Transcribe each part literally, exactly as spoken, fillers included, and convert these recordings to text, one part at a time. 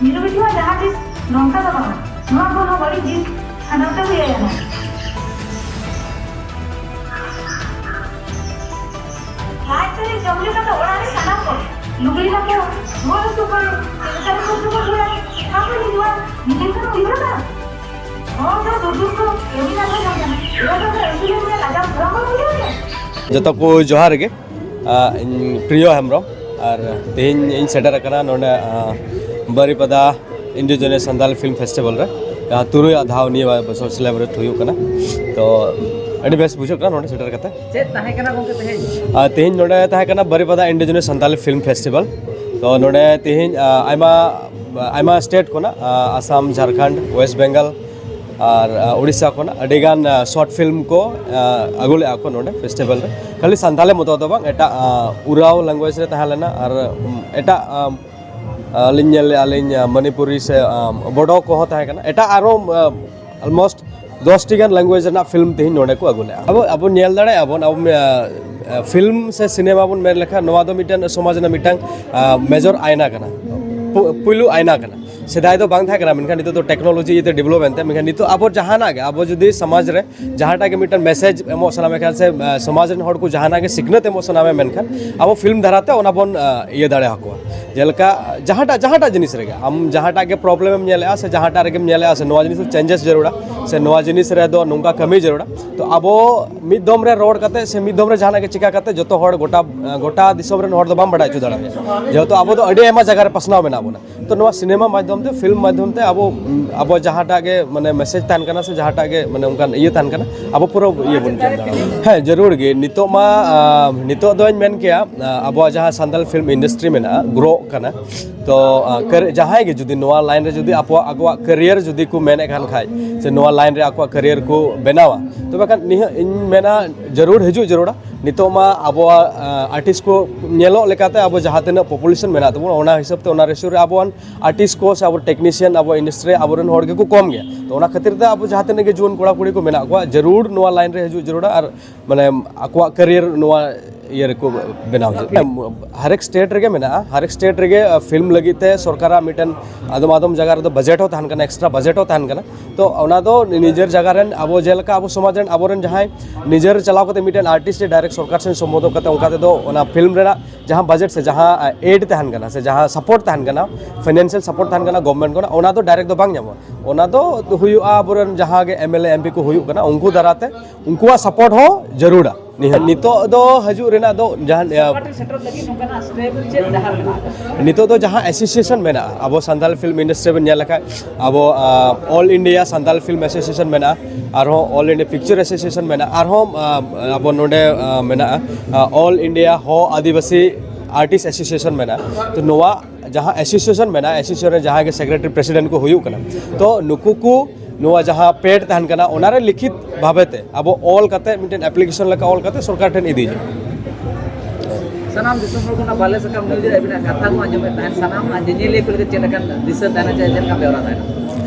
ᱢᱤᱨᱩ ᱵᱤᱴᱤᱭᱟᱜ ᱡᱟᱦᱟᱸ ᱛᱤᱥ ᱱᱚᱝᱠᱟ ᱫᱚ ᱵᱟᱝᱟ᱾ ᱱᱚᱣᱟ ᱠᱷᱚᱱ ᱦᱚᱸ ᱵᱟᱹᱲᱤᱡ ᱡᱤᱱ ᱠᱷᱟᱸᱰᱟᱣ ᱛᱮ ᱦᱩᱭ ᱟᱭᱟ᱾ ᱞᱟᱡ ᱯᱮᱨᱮᱡ ᱡᱚᱢ ᱞᱮᱠᱟ ᱫᱚ ᱚᱲᱟᱜ ᱨᱮ ᱥᱟᱱᱟᱢ ᱠᱚ ᱞᱩᱜᱽᱲᱤ ᱞᱟᱯᱚ, ᱨᱩᱣᱟᱹ ᱦᱟᱹᱥᱩ ᱠᱚᱨᱮ ᱪᱮᱫ ᱞᱮᱠᱟ ᱨᱮ ᱠᱚ ᱥᱩᱯᱟᱹᱲ ᱦᱩᱭᱟ, ᱚᱱᱟ ᱠᱚ ᱧᱮᱞ ᱦᱩᱭᱩᱜᱼᱟ᱾ ᱱᱤᱡᱮ ᱠᱷᱚᱱ ᱩᱭᱦᱟᱹᱨ ᱟᱠᱟᱫᱟ᱾ ᱦᱚᱲ ᱫᱚ ᱫᱩᱨ ᱫᱩᱨ ᱠᱚ ᱠᱟᱹᱢᱤ ᱞᱟᱸᱜᱟ ᱠᱟᱱ ᱠᱟᱱᱟ᱾ ᱮᱨᱟ ᱫᱚ ᱟᱹᱥᱩᱞᱮᱱ ᱜᱮᱭᱟ, ᱞᱟᱡᱟᱣ ᱥᱚᱨᱚᱢ ᱵᱟᱝ ᱵᱩᱡᱷᱟᱹᱣ ᱜᱮ? ᱡᱚᱛᱚ ᱠᱚ ᱡᱚᱦᱟᱨ ᱜᱮ᱾ ᱟ, ᱤᱧ ᱯᱨᱤᱭᱚ ᱦᱮᱢᱵᱨᱚᱢ, ᱟᱨ ᱛᱮᱦᱮᱧ ᱤᱧ ᱥᱮᱴᱮᱨ ᱟᱠᱟᱱᱟ ᱱᱚᱰᱮ, ᱟ, ᱵᱟᱨᱤᱯᱟᱫᱟ ᱤᱱᱰᱤᱡᱤᱱᱟᱥ ᱥᱟᱱᱛᱟᱞᱤ ᱯᱷᱤᱞᱢ ᱯᱷᱮᱥᱴᱤᱵᱷᱟᱞ ᱨᱮ, ᱡᱟᱦᱟᱸ ᱛᱩᱨᱩᱭᱟᱜ ᱫᱷᱟᱣ ᱱᱤᱭᱟᱹ ᱵᱚᱪᱷᱚᱨ ᱥᱮᱞᱮᱵᱨᱮᱴ ᱦᱩᱭᱩᱜ ᱠᱟᱱᱟ᱾ ᱛᱚ, ᱟᱹᱰᱤ ᱵᱮᱥ ᱵᱩᱡᱷᱟᱹᱜ ᱠᱟᱱᱟ ᱱᱚᱰᱮ ᱥᱮᱴᱮᱨ ᱠᱟᱛᱮ᱾ ᱪᱮᱫ ᱛᱟᱦᱮᱸ ᱠᱟᱱᱟ ᱜᱚᱢᱠᱮ ᱛᱮᱦᱮᱧ? ᱟᱨ ᱛᱮᱦᱮᱧ ᱱᱚᱰᱮ ᱛᱟᱦᱮᱸ ᱠᱟᱱᱟ ᱵᱟᱨᱤᱯᱟᱫᱟ ᱤᱱᱰᱤᱡᱤᱱᱟᱥ ᱥᱟᱱᱛᱟᱞᱤ ᱯᱷᱤᱞᱢ ᱯᱷᱮᱥᱴᱤᱵᱷᱟᱞ᱾ ᱛᱚ, ᱱᱚᱰᱮ ᱛᱮᱦᱮᱧ, ᱟ, ᱟᱭᱢᱟ, ᱟᱭᱢᱟ ᱥᱴᱮᱴ ᱠᱷᱚᱱᱟᱜ, ᱟ, ᱟᱥᱟᱢ, ᱡᱷᱟᱲᱠᱷᱚᱸᱰ, ᱳᱭᱮᱥᱴ ᱵᱮᱝᱜᱚᱞ, ᱟᱨ, ᱟ, ᱩᱲᱤᱥᱥᱟ ᱠᱷᱚᱱᱟᱜ ᱟᱹᱰᱤᱜᱟᱱ, ᱟ, ᱥᱚᱨᱴ ᱯᱷᱤᱞᱢ ᱠᱚ, ᱟ, ᱟᱹᱜᱩ ᱞᱮᱫᱼᱟ ᱠᱚ ᱱᱚᱰᱮ ᱯᱷᱮᱥᱴᱤᱵᱷᱟᱞ ᱨᱮ᱾ ᱠᱷᱟᱹᱞᱤ ᱥᱟᱱᱛᱟᱞᱤ ᱢᱚᱛᱚ ᱫᱚ ᱵᱟᱝ, ᱮᱴᱟᱜ, ᱟ, ᱩᱨᱟᱣ ᱞᱮᱝᱜᱩᱭᱮᱡᱽ ᱨᱮ ᱛᱟᱦᱮᱸ ᱞᱮᱱᱟ, ᱟᱨ, ᱩᱢ, ᱮᱴᱟᱜ, ᱟ, ᱟᱹᱞᱤᱧ ᱧᱮᱞ ᱞᱮᱫᱼᱟ ᱞᱤᱧ, ᱟ, ᱢᱚᱱᱤᱯᱩᱨᱤ ᱥᱮ, ᱟ, ᱵᱳᱰᱳ ᱠᱚᱦᱚᱸ ᱛᱟᱦᱮᱸ ᱠᱟᱱᱟ, ᱮᱴᱟᱜ ᱟᱨᱚ, ᱟ, ᱚᱞᱢᱳᱥᱴ ᱫᱚᱥ ᱴᱤ ᱜᱟᱱ ᱞᱮᱝᱜᱩᱭᱮᱡᱽ ᱨᱮᱱᱟᱜ ᱯᱷᱤᱞᱢ ᱛᱮᱦᱮᱧ ᱱᱚᱰᱮ ᱠᱚ ᱟᱹᱜᱩ ᱞᱮᱫᱼᱟ᱾ ᱟᱵᱚ, ᱟᱵᱚ ᱧᱮᱞ ᱫᱟᱲᱮᱭᱟᱜᱼᱟ ᱵᱚᱱ, ᱟᱵᱚ, ᱟ, ᱟ, ᱯᱷᱤᱞᱢ ᱥᱮ ᱥᱤᱱᱮᱢᱟ ᱵᱚᱱ ᱢᱮᱱ ᱞᱮᱠᱷᱟᱱ, ᱱᱚᱣᱟ ᱫᱚ ᱢᱤᱫᱴᱮᱱ ᱥᱚᱢᱟᱡᱽ ᱨᱮᱱᱟᱜ ᱢᱤᱫᱴᱟᱝ, ᱟ, ᱢᱮᱡᱚᱨ ᱟᱭᱱᱟ ᱠᱟᱱᱟ, ᱯᱩ-, ᱯᱩᱭᱞᱩ ᱟᱭᱱᱟ ᱠᱟᱱᱟ᱾ ᱥᱮᱫᱟᱭ ᱫᱚ ᱵᱟᱝ ᱛᱟᱦᱮᱸ ᱠᱟᱱᱟ, ᱢᱮᱱᱠᱷᱟᱱ ᱱᱤᱛᱚᱜ ᱫᱚ ᱴᱮᱠᱱᱳᱞᱚᱡᱤ ᱤᱭᱟᱹᱛᱮ ᱰᱮᱵᱷᱞᱚᱯ ᱮᱱᱛᱮ, ᱢᱮᱱᱠᱷᱟᱱ ᱱᱤᱛᱚᱜ ᱟᱵᱚ ᱡᱟᱦᱟᱱᱟᱜ ᱜᱮ, ᱟᱵᱚ ᱡᱩᱫᱤ ᱥᱚᱢᱟᱡᱽ ᱨᱮ ᱡᱟᱦᱟᱸᱴᱟᱜ ᱜᱮ ᱢᱤᱫᱴᱟᱝ ᱢᱮᱥᱮᱡᱽ ᱮᱢᱚᱜ ᱥᱟᱱᱟ ᱢᱮ ᱠᱷᱟᱱ ᱥᱮ, ᱟ, ᱥᱚᱢᱟᱡᱽ ᱨᱮᱱ ᱦᱚᱲ ᱠᱚ ᱡᱟᱦᱟᱱᱟᱜ ᱜᱮ ᱥᱤᱠᱷᱱᱟᱹᱛ ᱮᱢᱚᱜ ᱥᱟᱱᱟ ᱢᱮ ᱢᱮᱱᱠᱷᱟᱱ, ᱟᱵᱚ ᱯᱷᱤᱞᱢ ᱫᱟᱨᱟᱭ ᱛᱮ ᱚᱱᱟ ᱵᱚᱱ, ᱟ, ᱤᱭᱟᱹ ᱫᱟᱲᱮ ᱟᱠᱚᱣᱟ᱾ ᱡᱮᱞᱮᱠᱟ ᱡᱟᱦᱟᱸᱴᱟᱜ, ᱡᱟᱦᱟᱸᱴᱟᱜ ᱡᱤᱱᱤᱥ ᱨᱮᱜᱮ, ᱟᱢ ᱡᱟᱦᱟᱸᱴᱟᱜ ᱜᱮ ᱯᱨᱚᱵᱞᱮᱢ ᱮᱢ ᱧᱮᱞᱮᱜᱼᱟ ᱥᱮ ᱡᱟᱦᱟᱸᱴᱟᱜ ᱨᱮᱜᱮᱢ ᱧᱮᱞᱮᱜᱼᱟ ᱥᱮ ᱱᱚᱣᱟ ᱡᱤᱱᱤᱥ ᱨᱮ ᱪᱮᱧᱡᱮᱥ ᱡᱟᱹᱨᱩᱲᱟ ᱥᱮ ᱱᱚᱣᱟ ᱡᱤᱱᱤᱥ ᱨᱮᱫᱚ ᱱᱚᱝᱠᱟ ᱠᱟᱹᱢᱤ ᱡᱟᱹᱨᱩᱲᱟ, ᱛᱚ ᱟᱵᱚ ᱢᱤᱫ ᱫᱚᱢ ᱨᱮ ᱨᱚᱲ ᱠᱟᱛᱮ ᱥᱮ ᱢᱤᱫ ᱫᱚᱢ ᱨᱮ ᱡᱟᱦᱟᱱᱟᱜ ᱜᱮ ᱪᱤᱠᱟ ᱠᱟᱛᱮ ᱡᱚᱛᱚ ᱦᱚᱲ ᱜᱚᱴᱟ, ᱜᱚᱴᱟ ᱫᱤᱥᱚᱢ ᱨᱮᱱ ᱦᱚᱲ ᱫᱚ ᱵᱟᱢ ᱵᱟᱰᱟᱭ ᱦᱚᱪᱚ ᱫᱟᱲᱮᱭᱟᱜᱼᱟ, ᱡᱮᱦᱮᱛᱩ ᱟᱵᱚ ᱫᱚ ᱟᱹᱰᱤ ᱟᱭᱢᱟ ᱡᱟᱭᱜᱟ ᱨᱮ ᱯᱟᱥᱱᱟᱣ ᱢᱮᱱᱟᱜ ᱵᱚᱱᱟ᱾ ᱛᱚ ᱱᱚᱣᱟ ᱥᱤᱱᱮᱢᱟ ᱢᱟᱫᱽᱫᱷᱚᱢ ᱛᱮ, ᱯᱷᱤᱞᱢ ᱢᱟᱫᱽᱫᱷᱚᱢ ᱛᱮ ᱟᱵᱚ, ᱩᱢ, ᱟᱵᱚ ᱡᱟᱦᱟᱸᱴᱟᱜ ᱜᱮ ᱢᱟᱱᱮ ᱢᱮᱥᱮᱡᱽ ᱛᱟᱦᱮᱱ ᱠᱟᱱᱟ ᱥᱮ ᱡᱟᱦᱟᱸᱴᱟᱜ ᱜᱮ ᱢᱟᱱᱮ ᱚᱱᱠᱟᱱ ᱤᱭᱟᱹ ᱛᱟᱦᱮᱱ ᱠᱟᱱᱟ, ᱟᱵᱚ ᱯᱩᱨᱟᱹ ᱤᱭᱟᱹ ᱵᱚᱱ ᱧᱟᱢ ᱫᱟᱲᱮᱭᱟᱜᱼᱟ᱾ ᱦᱮᱸ, ᱡᱟᱹᱨᱩᱲ ᱜᱮ᱾ ᱱᱤᱛᱚᱜ ᱢᱟ, ᱟ, ᱱᱤᱛᱚᱜ ᱫᱚᱧ ᱢᱮᱱ ᱠᱮᱭᱟ, ᱟ, ᱟᱵᱚᱣᱟᱜ ᱡᱟᱦᱟᱸ ᱥᱟᱱᱛᱟᱲ ᱯᱷᱤᱞᱢ ᱤᱱᱰᱟᱥᱴᱨᱤ ᱢᱮᱱᱟᱜᱼᱟ, ᱜᱨᱳᱜ ᱠᱟᱱᱟ᱾ ᱛᱚ, ᱟ, ᱠᱟᱨ-, ᱡᱟᱦᱟᱸᱭ ᱜᱮ ᱡᱩᱫᱤ ᱱᱚᱣᱟ ᱞᱟᱭᱤᱱ ᱨᱮ ᱡᱩᱫᱤ ᱟᱠᱚᱣᱟᱜ, ᱟᱠᱚᱣᱟᱜ ᱠᱮᱨᱤᱭᱟᱨ ᱡᱩᱫᱤ ᱠᱚ ᱢᱮᱱᱮᱫ ᱠᱟᱱ ᱠᱷᱟᱡ, ᱥᱮ ᱱᱚᱣᱟ ᱞᱟᱭᱤᱱ ᱨᱮ ᱟᱠᱚᱣᱟᱜ ᱠᱮᱨᱤᱭᱟᱨ ᱠᱚ ᱵᱮᱱᱟᱣᱟ, ᱛᱚᱵᱮ ᱠᱷᱟᱱ ᱱᱤᱦᱟᱹᱛ ᱤᱧ ᱢᱮᱱᱟ ᱡᱟᱹᱨᱩᱲ ᱦᱤᱡᱩᱜ ᱡᱟᱹᱨᱩᱲᱟ᱾ ᱱᱤᱛᱚᱜ ᱢᱟ ᱟᱵᱚᱣᱟᱜ, ᱟ, ᱟᱨᱴᱤᱥᱴ ᱠᱚ ᱧᱮᱞᱚᱜ ᱞᱮᱠᱟᱛᱮ ᱟᱵᱚ ᱡᱟᱦᱟᱸ ᱛᱤᱱᱟᱹᱜ ᱯᱚᱯᱩᱞᱮᱥᱚᱱ ᱢᱮᱱᱟᱜ ᱛᱟᱵᱚᱱᱟ, ᱚᱱᱟ ᱦᱤᱥᱟᱹᱵ ᱛᱮ ᱚᱱᱟ ᱨᱮᱥᱤᱭᱳ ᱨᱮ ᱟᱵᱚᱣᱟᱜ ᱟᱨᱴᱤᱥᱴ ᱠᱚ ᱥᱮ ᱟᱵᱚ ᱴᱮᱠᱱᱤᱥᱤᱭᱟᱱ, ᱟᱵᱚ ᱤᱱᱰᱟᱥᱴᱨᱤ ᱨᱮ ᱟᱵᱚᱨᱮᱱ ᱦᱚᱲ ᱜᱮᱠᱚ ᱠᱚᱢ ᱜᱮᱭᱟ᱾ ᱛᱚ ᱚᱱᱟ ᱠᱷᱟᱹᱛᱤᱨ ᱛᱮ ᱟᱵᱚ ᱡᱟᱦᱟᱸ ᱛᱤᱱᱟᱹᱜ ᱜᱮ ᱡᱩᱣᱟᱹᱱ ᱠᱚᱲᱟ ᱠᱩᱲᱤ ᱠᱚ ᱢᱮᱱᱟᱜ ᱠᱚᱣᱟ, ᱡᱟᱹᱨᱩᱲ ᱱᱚᱣᱟ ᱞᱟᱭᱤᱱ ᱨᱮ ᱦᱤᱡᱩᱜ ᱡᱟᱹᱨᱩᱲᱟ ᱟᱨ ᱢᱟᱱᱮ ᱟᱠᱚᱣᱟᱜ ᱠᱮᱨᱤᱭᱟᱨ ᱱᱚᱣᱟ ᱤᱭᱟᱹ ᱨᱮᱠᱚ ᱵᱮᱱᱟᱣ ᱦᱚᱪᱚᱭᱮᱫ᱾ ᱦᱟᱨᱮᱠ ᱥᱴᱮᱴ ᱨᱮᱜᱮ ᱢᱮᱱᱟᱜᱼᱟ, ᱦᱟᱨᱮᱠ ᱥᱴᱮᱴ ᱨᱮᱜᱮ ᱯᱷᱤᱞᱢ ᱞᱟᱹᱜᱤᱫ ᱛᱮ ᱥᱚᱨᱠᱟᱨᱟᱜ ᱢᱤᱫᱴᱮᱱ ᱟᱫᱚᱢ ᱟᱫᱚᱢ ᱡᱟᱭᱜᱟ ᱨᱮᱫᱚ ᱵᱟᱡᱮᱴ ᱦᱚᱸ ᱛᱟᱦᱮᱱ ᱠᱟᱱᱟ, ᱮᱠᱥᱴᱨᱟ ᱵᱟᱡᱮᱴ ᱦᱚᱸ ᱛᱟᱦᱮᱱ ᱠᱟᱱᱟ᱾ ᱛᱚ ᱚᱱᱟ ᱫᱚ ᱱᱤᱡᱮᱨ ᱡᱟᱭᱜᱟ ᱨᱮᱱ, ᱟᱵᱚ ᱡᱮᱞᱮᱠᱟ ᱟᱵᱚ ᱥᱚᱢᱟᱡᱽ ᱨᱮᱱ ᱟᱵᱚᱨᱮᱱ ᱡᱟᱦᱟᱸᱭ ᱱᱤᱡᱮᱨ ᱪᱟᱞᱟᱣ ᱠᱟᱛᱮ ᱢᱤᱫᱴᱮᱱ ᱟᱨᱴᱤᱥᱴ ᱰᱟᱭᱨᱮᱠᱴ ᱥᱚᱨᱠᱟᱨ ᱥᱮᱱ ᱥᱚᱢᱵᱳᱫᱷᱚᱱ ᱠᱟᱛᱮ ᱚᱱᱠᱟ ᱛᱮᱫᱚ ᱚᱱᱟ ᱯᱷᱤᱞᱢ ᱨᱮᱱᱟᱜ ᱡᱟᱦᱟᱸ ᱵᱟᱡᱮᱴ ᱥᱮ ᱡᱟᱦᱟᱸ ᱮᱰ ᱛᱟᱦᱮᱱ ᱠᱟᱱᱟ ᱥᱮ ᱡᱟᱦᱟᱸ ᱥᱟᱯᱳᱨᱴ ᱛᱟᱦᱮᱱ ᱠᱟᱱᱟ, ᱯᱷᱟᱭᱱᱟᱱᱥᱤᱭᱟᱞ ᱥᱟᱯᱳᱨᱴ ᱛᱟᱦᱮᱱ ᱠᱟᱱᱟ ᱜᱚᱵᱷᱢᱮᱱᱴ ᱠᱷᱚᱱᱟᱜ, ᱚᱱᱟ ᱫᱚ ᱰᱟᱭᱨᱮᱠᱴ ᱫᱚ ᱵᱟᱝ ᱧᱟᱢᱚᱜᱼᱟ᱾ ᱚᱱᱟ ᱫᱚ ᱦᱩᱭᱩᱜᱼᱟ ᱟᱵᱚᱨᱮᱱ ᱡᱟᱦᱟᱸ ᱜᱮ M L A, M P ᱠᱚ ᱦᱩᱭᱩᱜ ᱠᱟᱱᱟ, ᱩᱱᱠᱩ ᱫᱟᱨᱟᱭ ᱛᱮ ᱩᱱᱠᱩᱣᱟᱜ ᱥᱟᱯᱳᱨᱴ ᱦᱚᱸ ᱡᱟᱹᱨᱩᱲᱟ᱾ ᱱᱤᱦᱟᱹᱛ ᱱᱤᱛᱚᱜ ᱫᱚ ᱦᱤᱡᱩᱜ ᱨᱮᱱᱟᱜ ᱫᱚ ᱡᱟᱦᱟᱸ, ᱮ, ᱥᱚᱨᱠᱟᱨ ᱴᱷᱮᱱ ᱥᱮᱴᱮᱨᱚᱜ ᱞᱟᱹᱜᱤᱫ ᱱᱚᱝᱠᱟᱱᱟᱜ ᱥᱴᱮᱯ ᱪᱮᱫ ᱰᱟᱦᱟᱨ ᱢᱮᱱᱟᱜ ᱟᱠᱟᱫᱟ? ᱱᱤᱛᱚᱜ ᱫᱚ ᱡᱟᱦᱟᱸ ᱮᱥᱳᱥᱤᱭᱮᱥᱚᱱ ᱢᱮᱱᱟᱜᱼᱟ, ᱟᱵᱚ ᱥᱟᱱᱛᱟᱲ ᱯᱷᱤᱞᱢ ᱤᱱᱰᱟᱥᱴᱨᱤ ᱵᱚᱱ ᱧᱮᱞ ᱞᱮᱠᱷᱟᱡ, ᱟᱵᱚ, ᱟ, all India Santal film association ᱢᱮᱱᱟᱜᱼᱟ, ᱟᱨᱦᱚᱸ ᱚᱞ ᱤᱱᱰᱤᱭᱟ ᱯᱤᱠᱪᱟᱨ ᱮᱥᱳᱥᱤᱭᱮᱥᱚᱱ ᱢᱮᱱᱟᱜᱼᱟ, ᱟᱨᱦᱚᱸ, ᱟ, ᱟᱵᱚ ᱱᱚᱰᱮ, ᱟ, ᱢᱮᱱᱟᱜᱼᱟ, ᱟ, ᱚᱞ ᱤᱱᱰᱤᱭᱟ ᱦᱚ ᱟᱹᱫᱤᱵᱟᱹᱥᱤ ᱟᱨᱴᱤᱥᱴ ᱮᱥᱳᱥᱤᱭᱮᱥᱚᱱ ᱢᱮᱱᱟᱜᱼᱟ᱾ ᱛᱚ ᱱᱚᱣᱟ ᱡᱟᱦᱟᱸ ᱮᱥᱳᱥᱤᱭᱮᱥᱚᱱ ᱢᱮᱱᱟᱜᱼᱟ, ᱮᱥᱳᱥᱤᱭᱮᱥᱚᱱ ᱨᱮ ᱡᱟᱦᱟᱸᱭ ᱜᱮ ᱥᱮᱠᱨᱮᱴᱟᱨᱤ ᱯᱨᱮᱥᱤᱰᱮᱱᱴ ᱠᱚ ᱦᱩᱭᱩᱜ ᱠᱟᱱᱟ, ᱛᱚ ᱱᱩᱠᱩ ᱠᱚ ᱱᱚᱣᱟ ᱡᱟᱦᱟᱸ ᱯᱮᱰ ᱛᱟᱦᱮᱱ ᱠᱟᱱᱟ, ᱚᱱᱟᱨᱮ ᱞᱤᱠᱷᱤᱛ ᱵᱷᱟᱵᱮ ᱛᱮ ᱟᱵᱚ ᱚᱞ ᱠᱟᱛᱮ, ᱢᱤᱫᱴᱮᱱ ᱮᱯᱞᱤᱠᱮᱥᱚᱱ ᱞᱮᱠᱟ ᱚᱞ ᱠᱟᱛᱮ ᱥᱚᱨᱠᱟᱨ ᱴᱷᱮᱱ ᱤᱫᱤ ᱦᱩᱭᱩᱜᱼᱟ᱾ ᱥᱟᱱᱟᱢ ᱫᱤᱥᱚᱢ ᱦᱚᱲ ᱠᱷᱚᱱᱟᱜ ᱵᱟᱞᱮ ᱥᱟᱠᱟᱢ ᱧᱩᱨ ᱨᱮ ᱟᱹᱵᱤᱱᱟᱜ ᱠᱟᱛᱷᱟ ᱠᱚ ᱟᱸᱡᱚᱢᱮᱫ ᱛᱟᱦᱮᱸᱫ, ᱥᱟᱱᱟᱢ ᱧᱮᱧᱮᱞᱤᱭᱟᱹ ᱠᱚ ᱞᱟᱹᱜᱤᱫ ᱪᱮᱫ ᱞᱮᱠᱟᱱ ᱫᱤᱥᱟᱹ ᱛᱟᱦᱮᱱᱟ, ᱪᱮᱫ ᱞᱮᱠᱟ ᱵᱮᱣᱨᱟ ᱛᱟᱦᱮᱱᱟ?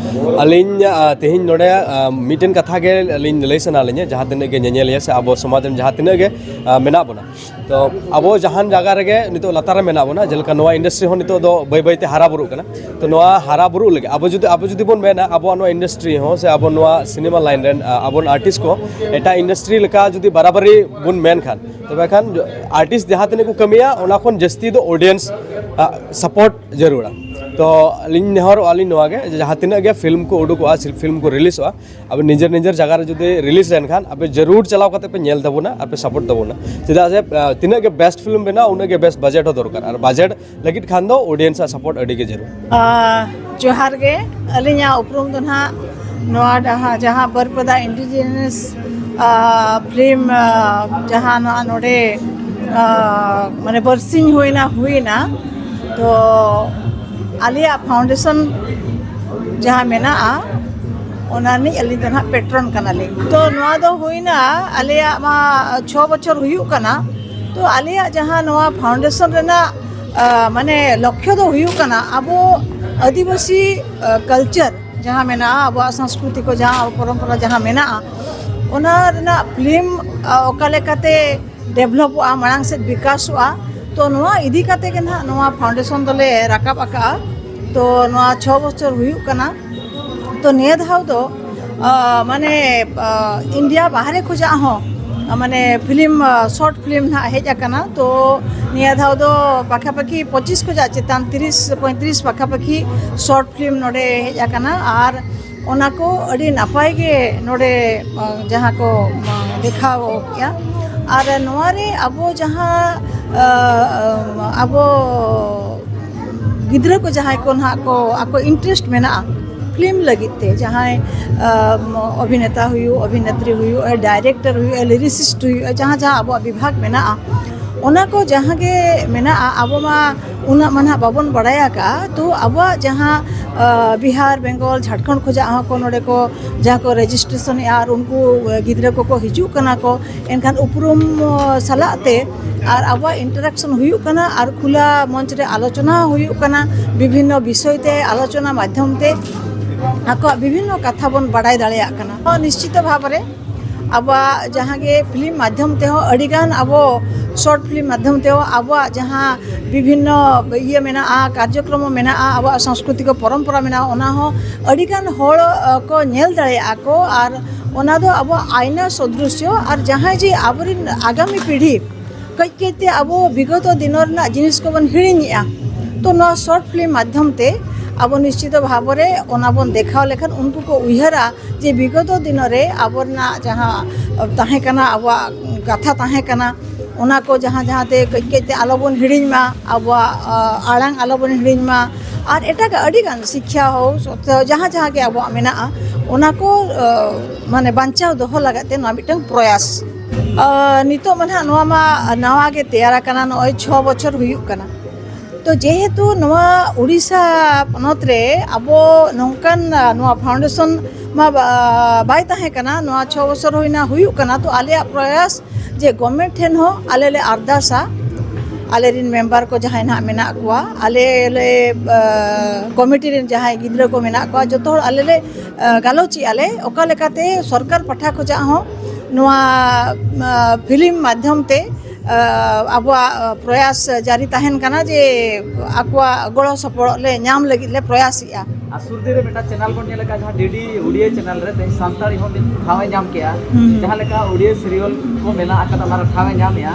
ᱟᱹᱞᱤᱧ, ᱟ, ᱛᱮᱦᱮᱧ ᱱᱚᱰᱮ, ᱟ, ᱢᱤᱫᱴᱮᱱ ᱠᱟᱛᱷᱟ ᱜᱮ ᱟᱹᱞᱤᱧ ᱞᱟᱹᱭ ᱥᱟᱱᱟ ᱞᱤᱧᱟ, ᱡᱟᱦᱟᱸ ᱛᱤᱱᱟᱹᱜ ᱜᱮ ᱧᱮᱧᱮᱞᱤᱭᱟᱹ ᱥᱮ ᱟᱵᱚ ᱥᱚᱢᱟᱡᱽ ᱨᱮᱱ ᱡᱟᱦᱟᱸ ᱛᱤᱱᱟᱹᱜ ᱜᱮ, ᱟ, ᱢᱮᱱᱟᱜ ᱵᱚᱱᱟ, ᱛᱚ ᱟᱵᱚ ᱡᱟᱦᱟᱱ ᱡᱟᱭᱜᱟ ᱨᱮᱜᱮ ᱱᱤᱛᱚᱜ ᱞᱟᱛᱟᱨ ᱨᱮ ᱢᱮᱱᱟᱜ ᱵᱚᱱᱟ, ᱡᱮᱞᱮᱠᱟ ᱱᱚᱣᱟ ᱤᱱᱰᱟᱥᱴᱨᱤ ᱦᱚᱸ ᱱᱤᱛᱚᱜ ᱫᱚ ᱵᱟᱹᱭ ᱵᱟᱹᱭ ᱛᱮ ᱦᱟᱨᱟ ᱵᱩᱨᱩᱜ ᱠᱟᱱᱟ᱾ ᱛᱚ ᱱᱚᱣᱟ ᱦᱟᱨᱟ ᱵᱩᱨᱩᱜ ᱞᱟᱹᱜᱤᱫ ᱟᱵᱚ ᱡᱩᱫᱤ, ᱟᱵᱚ ᱡᱩᱫᱤ ᱵᱚᱱ ᱢᱮᱱᱟ ᱟᱵᱚᱣᱟᱜ ᱱᱚᱣᱟ ᱤᱱᱰᱟᱥᱴᱨᱤ ᱦᱚᱸ ᱥᱮ ᱟᱵᱚ ᱱᱚᱣᱟ ᱥᱤᱱᱮᱢᱟ ᱞᱟᱭᱤᱱ ᱨᱮᱱ, ᱟ, ᱟᱵᱚᱨᱮᱱ ᱟᱨᱴᱤᱥᱴ ᱠᱚ ᱮᱴᱟᱜ ᱤᱱᱰᱟᱥᱴᱨᱤ ᱞᱮᱠᱟ ᱡᱩᱫᱤ ᱵᱟᱨᱟᱵᱟᱨᱤ ᱵᱚᱱ ᱢᱮᱱ ᱠᱷᱟᱱ, ᱛᱚᱵᱮ ᱠᱷᱟᱱ ᱟᱨᱴᱤᱥᱴ ᱡᱟᱦᱟᱸ ᱛᱤᱱᱟᱹᱜ ᱠᱚ ᱠᱟᱹᱢᱤᱭᱟ, ᱚᱱᱟ ᱠᱷᱚᱱ ᱡᱟᱹᱥᱛᱤ ᱫᱚ ᱚᱰᱤᱭᱮᱱᱥ, ᱟ, ᱥᱟᱯᱳᱨᱴ ᱡᱟᱹᱨᱩᱲᱟ᱾ ᱛᱚ ᱟᱹᱞᱤᱧ ᱱᱮᱦᱚᱨᱚᱜᱼᱟ ᱞᱤᱧ ᱱᱚᱣᱟ ᱜᱮ, ᱡᱮ ᱡᱟᱦᱟᱸ ᱛᱤᱱᱟᱹᱜ ᱜᱮ ᱯᱷᱤᱞᱢ ᱠᱚ ᱩᱰᱩᱠᱚᱜᱼᱟ, ᱥᱮ ᱯᱷᱤᱞᱢ ᱠᱚ ᱨᱤᱞᱤᱡᱚᱜᱼᱟ, ᱟᱵᱚ ᱱᱤᱡᱮᱨ ᱱᱤᱡᱮᱨ ᱡᱟᱭᱜᱟ ᱨᱮ ᱡᱩᱫᱤ ᱨᱤᱞᱤᱡᱽ ᱞᱮᱱᱠᱷᱟᱱ ᱟᱯᱮ ᱡᱟᱹᱨᱩᱲ ᱪᱟᱞᱟᱣ ᱠᱟᱛᱮ ᱯᱮ ᱧᱮᱞ ᱛᱟᱵᱚᱱᱟ ᱟᱨ ᱯᱮ ᱥᱟᱯᱳᱨᱴ ᱛᱟᱵᱚᱱᱟ᱾ ᱪᱮᱫᱟᱜ ᱡᱮ, ᱟ, ᱛᱤᱱᱟᱹᱜ ᱜᱮ ᱵᱮᱥᱴ ᱯᱷᱤᱞᱢ ᱵᱮᱱᱟᱣ, ᱩᱱᱟᱹᱜ ᱜᱮ ᱵᱮᱥᱴ ᱵᱟᱡᱮᱴ ᱦᱚᱸ ᱫᱚᱨᱠᱟᱨ, ᱟᱨ ᱵᱟᱡᱮᱴ ᱞᱟᱹᱜᱤᱫ ᱠᱷᱟᱱ ᱫᱚ ᱚᱰᱤᱭᱮᱱᱥ ᱟᱜ ᱥᱟᱯᱳᱨᱴ ᱟᱹᱰᱤ ᱜᱮ ᱡᱟᱹᱨᱩᱲ᱾ ᱟᱨ ᱡᱚᱦᱟᱨ ᱜᱮ᱾ ᱟᱹᱞᱤᱧᱟᱜ ᱩᱯᱨᱩᱢ ᱫᱚ ᱱᱟᱦᱟᱜ ᱱᱚᱣᱟ ᱰᱟᱦᱟ-, ᱡᱟᱦᱟᱸ ᱵᱟᱹᱨᱯᱟᱫᱟ ᱤᱱᱰᱤᱡᱤᱱᱟᱥ, ᱟ, ᱯᱷᱤᱞᱢ, ᱟ, ᱡᱟᱦᱟᱸ ᱱᱚᱣᱟ ᱱᱚᱰᱮ, ᱟ, ᱢᱟᱱᱮ ᱵᱟᱨᱥᱤᱧ ᱦᱩᱭᱱᱟ, ᱦᱩᱭᱱᱟ᱾ ᱛᱚ ᱟᱞᱮᱭᱟᱜ ᱯᱷᱟᱣᱩᱱᱰᱮᱥᱚᱱ ᱡᱟᱦᱟᱸ ᱢᱮᱱᱟᱜᱼᱟ, ᱚᱱᱟ ᱨᱤᱱᱤᱡ ᱟᱹᱞᱤᱧ ᱫᱚ ᱱᱟᱦᱟᱜ ᱯᱮᱴᱨᱚᱱ ᱠᱟᱱᱟᱞᱤᱧ᱾ ᱛᱚ ᱱᱚᱣᱟ ᱫᱚ ᱦᱩᱭᱱᱟ ᱟᱞᱮᱭᱟᱜ ᱢᱟ ᱪᱷᱚ ᱵᱚᱪᱷᱚᱨ ᱦᱩᱭᱩᱜ ᱠᱟᱱᱟ᱾ ᱛᱚ ᱟᱞᱮᱭᱟᱜ ᱡᱟᱦᱟᱸ ᱱᱚᱣᱟ ᱯᱷᱟᱣᱩᱱᱰᱮᱥᱚᱱ ᱨᱮᱱᱟᱜ, ᱟ, ᱢᱟᱱᱮ ᱞᱚᱠᱠᱷᱚ ᱫᱚ ᱦᱩᱭᱩᱜ ᱠᱟᱱᱟ ᱟᱵᱚ ᱟᱹᱫᱤᱵᱟᱹᱥᱤ, ᱟ, ᱠᱟᱞᱪᱟᱨ ᱡᱟᱦᱟᱸ ᱢᱮᱱᱟᱜᱼᱟ, ᱟᱵᱚᱣᱟᱜ ᱥᱚᱝᱥᱠᱨᱤᱛᱤ ᱠᱚ ᱡᱟᱦᱟᱸ ᱟᱵᱚ ᱯᱚᱨᱚᱢᱯᱚᱨᱟ ᱡᱟᱦᱟᱸ ᱢᱮᱱᱟᱜᱼᱟ, ᱚᱱᱟ ᱨᱮᱱᱟᱜ ᱯᱷᱤᱞᱢ, ᱟ, ᱚᱠᱟ ᱞᱮᱠᱟᱛᱮ ᱰᱮᱵᱷᱞᱚᱯᱚᱜᱼᱟ, ᱢᱟᱲᱟᱝ ᱥᱮᱫ ᱵᱤᱠᱟᱥᱚᱜᱼᱟ᱾ ᱛᱚ ᱱᱚᱣᱟ ᱤᱫᱤ ᱠᱟᱛᱮ ᱜᱮ ᱱᱟᱦᱟᱜ ᱱᱚᱣᱟ ᱯᱷᱟᱣᱩᱱᱰᱮᱥᱚᱱ ᱫᱚᱞᱮ ᱨᱟᱠᱟᱵ ᱟᱠᱟᱫᱼᱟ᱾ ᱛᱚ ᱱᱚᱣᱟ ᱪᱷᱚ ᱵᱚᱪᱷᱚᱨ ᱦᱩᱭᱩᱜ ᱠᱟᱱᱟ᱾ ᱛᱚ ᱱᱤᱭᱟᱹ ᱫᱷᱟᱣ ᱫᱚ ᱢᱟᱱᱮ ᱤᱱᱰᱤᱭᱟ ᱵᱟᱦᱨᱮ ᱠᱷᱚᱱᱟᱜ ᱦᱚᱸ ᱢᱟᱱᱮ ᱯᱷᱤᱞᱢ, ᱥᱚᱨᱴ ᱯᱷᱤᱞᱢ ᱱᱟᱦᱟᱜ ᱦᱮᱡ ᱟᱠᱟᱱᱟ᱾ ᱛᱚ ᱱᱤᱭᱟᱹ ᱫᱷᱟᱣ ᱫᱚ ᱯᱟᱠᱷᱟᱯᱟᱠᱷᱤ ᱯᱚᱸᱪᱤᱥ ᱠᱷᱚᱱᱟᱜ ᱪᱮᱛᱟᱱ, ᱛᱤᱨᱤᱥ ᱯᱚᱸᱭᱛᱨᱤᱥ ᱯᱟᱠᱷᱟᱯᱟᱠᱷᱤ ᱥᱚᱨᱴ ᱯᱷᱤᱞᱢ ᱱᱚᱰᱮ ᱦᱮᱡ ᱟᱠᱟᱱᱟ᱾ ᱟᱨ ᱚᱱᱟ ᱠᱚ ᱟᱹᱰᱤ ᱱᱟᱯᱟᱭ ᱜᱮ ᱱᱚᱰᱮ ᱡᱟᱦᱟᱸ ᱠᱚ ᱫᱮᱠᱷᱟᱣ ᱠᱮᱜᱼᱟ᱾ ᱟᱨ ᱱᱚᱣᱟ ᱨᱮ ᱟᱵᱚ ᱡᱟᱦᱟᱸ ᱟᱵᱚ ᱜᱤᱫᱽᱨᱟᱹ ᱠᱚ ᱡᱟᱦᱟᱸᱭ ᱠᱚ ᱱᱟᱦᱟᱜ ᱠᱚ ᱟᱠᱚ ᱤᱱᱴᱟᱨᱮᱥᱴ ᱢᱮᱱᱟᱜᱼᱟ ᱯᱷᱤᱞᱢ ᱞᱟᱹᱜᱤᱫ ᱛᱮ, ᱡᱟᱦᱟᱸᱭ ᱚᱵᱷᱤᱱᱮᱛᱟ ᱦᱩᱭᱩᱜ, ᱚᱵᱷᱤᱱᱮᱛᱨᱤ ᱦᱩᱭᱩᱜ, ᱰᱟᱭᱨᱮᱠᱴᱚᱨ ᱦᱩᱭᱩᱜ, ᱞᱤᱨᱤᱥᱤᱥᱴ ᱦᱩᱭᱩᱜ, ᱡᱟᱦᱟᱸ ᱡᱟᱦᱟᱸ ᱟᱵᱚᱣᱟᱜ ᱵᱤᱵᱷᱟᱜᱽ ᱢᱮᱱᱟᱜᱼᱟ, ᱚᱱᱟ ᱠᱚ ᱡᱟᱦᱟᱸ ᱜᱮ ᱢᱮᱱᱟᱜᱼᱟ, ᱟᱵᱚ ᱢᱟ ᱩᱱᱟᱹᱜ ᱢᱟ ᱱᱟᱦᱟᱜ ᱵᱟᱵᱚᱱ ᱵᱟᱲᱟᱭ ᱟᱠᱟᱫᱼᱟ᱾ ᱛᱚ ᱟᱵᱚᱣᱟᱜ ᱡᱟᱦᱟᱸ ᱵᱤᱦᱟᱨ, ᱵᱮᱝᱜᱚᱞ, ᱡᱷᱟᱲᱠᱷᱚᱸᱰ ᱠᱷᱚᱱᱟᱜ ᱦᱚᱸ ᱠᱚ ᱱᱚᱰᱮ ᱠᱚ ᱡᱟᱦᱟᱸ ᱠᱚ ᱨᱮᱡᱤᱥᱴᱨᱮᱥᱚᱱᱮᱫᱼᱟ ᱟᱨ ᱩᱱᱠᱩ ᱜᱤᱫᱽᱨᱟᱹ ᱠᱚᱠᱚ ᱦᱤᱡᱩᱜ ᱠᱟᱱᱟ ᱠᱚ, ᱮᱱᱠᱷᱟᱱ ᱩᱯᱨᱩᱢ ᱥᱟᱞᱟᱜ ᱛᱮ ᱟᱨ ᱟᱵᱚᱣᱟᱜ ᱤᱱᱴᱟᱨᱟᱠᱥᱚᱱ ᱦᱩᱭᱩᱜ ᱠᱟᱱᱟ ᱟᱨ ᱠᱷᱩᱞᱟ ᱢᱚᱧᱪ ᱨᱮ ᱟᱞᱳᱪᱚᱱᱟ ᱦᱩᱭᱩᱜ ᱠᱟᱱᱟ᱾ ᱵᱤᱵᱷᱤᱱᱱᱚ ᱵᱤᱥᱚᱭ ᱛᱮ ᱟᱞᱳᱪᱚᱱᱟ ᱢᱟᱫᱽᱫᱷᱚᱢ ᱛᱮ ᱟᱠᱚᱣᱟᱜ ᱵᱤᱵᱷᱤᱱᱱᱚ ᱠᱟᱛᱷᱟ ᱵᱚᱱ ᱵᱟᱲᱟᱭ ᱫᱟᱲᱮᱭᱟᱜ ᱠᱟᱱᱟ᱾ ᱱᱤᱥᱪᱤᱛᱚ ᱵᱷᱟᱵᱽ ᱨᱮ ᱟᱵᱚᱣᱟᱜ ᱡᱟᱦᱟᱸ ᱜᱮ ᱯᱷᱤᱞᱢ ᱢᱟᱫᱽᱫᱷᱚᱢ ᱛᱮᱦᱚᱸ ᱟᱹᱰᱤᱜᱟᱱ ᱟᱵᱚ ᱥᱚᱨᱴ ᱯᱷᱤᱞᱢ ᱢᱟᱫᱽᱫᱷᱚᱢ ᱛᱮᱦᱚᱸ ᱟᱵᱚᱣᱟᱜ ᱡᱟᱦᱟᱸ ᱵᱤᱵᱷᱤᱱᱱᱚ ᱤᱭᱟᱹ ᱢᱮᱱᱟᱜᱼᱟ, ᱠᱟᱨᱡᱚᱠᱨᱚᱢ ᱢᱮᱱᱟᱜᱼᱟ, ᱟᱵᱚᱣᱟᱜ ᱥᱚᱝᱥᱠᱨᱤᱛᱤᱠ ᱯᱚᱨᱚᱢᱯᱚᱨᱟ ᱢᱮᱱᱟᱜᱼᱟ, ᱚᱱᱟ ᱦᱚᱸ ᱟᱹᱰᱤᱜᱟᱱ ᱦᱚᱲ ᱠᱚ ᱧᱮᱞ ᱫᱟᱲᱮᱭᱟᱜᱼᱟ ᱠᱚ᱾ ᱟᱨ ᱚᱱᱟ ᱫᱚ ᱟᱵᱚᱣᱟᱜ ᱟᱭᱱᱟ ᱥᱚᱫᱨᱩᱥᱭᱚ᱾ ᱟᱨ ᱡᱟᱦᱟᱸᱭ ᱡᱮ ᱟᱵᱚᱨᱮᱱ ᱟᱜᱟᱢᱤ ᱯᱤᱲᱦᱤ ᱠᱟᱹᱡ ᱠᱟᱹᱡ ᱛᱮ ᱟᱵᱚ ᱵᱤᱜᱚᱛᱚ ᱫᱤᱱᱚ ᱨᱮᱱᱟᱜ ᱡᱤᱱᱤᱥ ᱠᱚᱵᱚᱱ ᱦᱤᱲᱤᱧᱮᱜᱼᱟ᱾ ᱛᱚ ᱱᱚᱣᱟ ᱥᱚᱨᱴ ᱯᱷᱤᱞᱢ ᱢᱟᱫᱽᱫᱷᱚᱢ ᱛᱮ ᱟᱵᱚ ᱱᱤᱥᱪᱤᱛᱚ ᱵᱷᱟᱵᱚ ᱨᱮ ᱚᱱᱟ ᱵᱚᱱ ᱫᱮᱠᱷᱟᱣ ᱞᱮᱠᱷᱟᱱ ᱩᱱᱠᱩ ᱠᱚ ᱩᱭᱦᱟᱹᱨᱟ ᱡᱮ ᱵᱤᱜᱚᱛᱚ ᱫᱤᱱᱚ ᱨᱮ ᱟᱵᱚ ᱨᱮᱱᱟᱜ ᱡᱟᱦᱟᱸ ᱛᱟᱦᱮᱸ ᱠᱟᱱᱟ, ᱟᱵᱚᱣᱟᱜ ᱠᱟᱛᱷᱟ ᱛᱟᱦᱮᱸ ᱠᱟᱱᱟ, ᱚᱱᱟ ᱠᱚ ᱡᱟᱦᱟᱸ ᱡᱟᱦᱟᱸ ᱛᱮ ᱠᱟᱹᱡ ᱠᱟᱹᱡ ᱛᱮ ᱟᱞᱚ ᱵᱚᱱ ᱦᱤᱲᱤᱧ ᱢᱟ, ᱟᱵᱚᱣᱟᱜ ᱟᱲᱟᱝ ᱟᱞᱚ ᱵᱚᱱ ᱦᱤᱲᱤᱧ ᱢᱟ, ᱟᱨ ᱮᱴᱟᱜᱟᱜ ᱟᱹᱰᱤ ᱜᱟᱱ ᱥᱤᱠᱠᱷᱟ ᱦᱳᱠ, ᱡᱟᱦᱟᱸ ᱡᱟᱦᱟᱸ ᱜᱮ ᱟᱵᱚᱣᱟᱜ ᱢᱮᱱᱟᱜᱼᱟ, ᱚᱱᱟ ᱠᱚ ᱢᱟᱱᱮ ᱵᱟᱧᱪᱟᱣ ᱫᱚᱦᱚ ᱞᱟᱹᱜᱤᱫ ᱛᱮ ᱱᱚᱣᱟ ᱢᱤᱫᱴᱟᱝ ᱯᱨᱚᱭᱟᱥ᱾ ᱱᱤᱛᱚᱜ ᱢᱟ ᱱᱟᱦᱟᱜ ᱱᱚᱣᱟ ᱢᱟ ᱱᱟᱣᱟ ᱜᱮ ᱛᱮᱭᱟᱨ ᱟᱠᱟᱱᱟ, ᱱᱚᱜᱼᱚᱭ ᱪᱷᱚ ᱵᱚᱪᱷᱚᱨ ᱦᱩᱭᱩᱜ ᱠᱟᱱᱟ᱾ ᱛᱚ ᱡᱮᱦᱮᱛᱩ ᱱᱚᱣᱟ ᱩᱲᱤᱥᱥᱟ ᱯᱚᱱᱚᱛ ᱨᱮ ᱟᱵᱚ ᱱᱚᱝᱠᱟᱱ ᱱᱚᱣᱟ ᱯᱷᱟᱣᱩᱱᱰᱮᱥᱚᱱ ᱢᱟ ᱵᱟᱭ ᱛᱟᱦᱮᱸ ᱠᱟᱱᱟ, ᱱᱚᱣᱟ ᱪᱷᱚ ᱵᱚᱪᱷᱚᱨ ᱦᱩᱭᱱᱟ ᱦᱩᱭᱩᱜ ᱠᱟᱱᱟ᱾ ᱛᱚ ᱟᱞᱮᱭᱟᱜ ᱯᱨᱚᱭᱟᱥ ᱡᱮ ᱜᱚᱵᱷᱢᱮᱱᱴ ᱴᱷᱮᱱ ᱦᱚᱸ ᱟᱞᱮ ᱞᱮ ᱟᱨᱫᱟᱥᱟ, ᱟᱞᱮ ᱨᱮᱱ ᱢᱮᱢᱵᱟᱨ ᱠᱚ ᱡᱟᱦᱟᱸᱭ ᱱᱟᱦᱟᱜ ᱢᱮᱱᱟᱜ ᱠᱚᱣᱟ, ᱟᱞᱮ ᱞᱮ ᱠᱚᱢᱤᱴᱤ ᱨᱮᱱ ᱡᱟᱦᱟᱸᱭ ᱜᱤᱫᱽᱨᱟᱹ ᱠᱚ ᱢᱮᱱᱟᱜ ᱠᱚᱣᱟ, ᱡᱚᱛᱚ ᱦᱚᱲ ᱟᱞᱮ ᱞᱮ ᱜᱟᱞᱚᱪᱮᱜᱼᱟ ᱞᱮ ᱚᱠᱟ ᱞᱮᱠᱟᱛᱮ ᱥᱚᱨᱠᱟᱨ ᱯᱟᱦᱴᱟ ᱠᱷᱚᱱᱟᱜ ᱦᱚᱸ ᱱᱚᱣᱟ ᱯᱷᱤᱞᱢ ᱢᱟᱫᱽᱫᱷᱚᱢ ᱛᱮ ᱟᱵᱚᱣᱟᱜ ᱯᱨᱚᱭᱟᱥ ᱡᱟᱹᱨᱤ ᱛᱟᱦᱮᱱ ᱠᱟᱱᱟ ᱡᱮ ᱟᱠᱚᱣᱟᱜ ᱜᱚᱲᱚ ᱥᱚᱯᱚᱦᱚᱫ ᱞᱮ ᱧᱟᱢ ᱞᱟᱹᱜᱤᱫ ᱞᱮ ᱯᱨᱚᱭᱟᱥᱮᱜᱼᱟ᱾ ᱟᱨ ᱥᱩᱨ ᱫᱤᱱ ᱨᱮ ᱢᱤᱫᱴᱟᱝ ᱪᱮᱱᱮᱞ ᱵᱚᱱ ᱧᱮᱞ ᱟᱠᱟᱫ, ᱡᱟᱦᱟᱸ ᱰᱤᱰᱤ ᱩᱲᱤᱭᱟ ᱪᱮᱱᱮᱞ ᱨᱮ ᱛᱮᱦᱮᱧ ᱥᱟᱱᱛᱟᱲᱤ ᱦᱚᱸ ᱢᱤᱫ ᱴᱷᱟᱶ ᱮ ᱧᱟᱢ ᱠᱮᱜᱼᱟ᱾ ᱡᱟᱦᱟᱸ ᱞᱮᱠᱟ ᱩᱲᱤᱭᱟ ᱥᱤᱨᱤᱭᱟᱞ ᱠᱚ ᱢᱮᱱᱟᱜ ᱟᱠᱟᱫᱟ, ᱚᱱᱟ ᱨᱮ ᱴᱷᱟᱶ ᱮ ᱧᱟᱢᱮᱜᱼᱟ᱾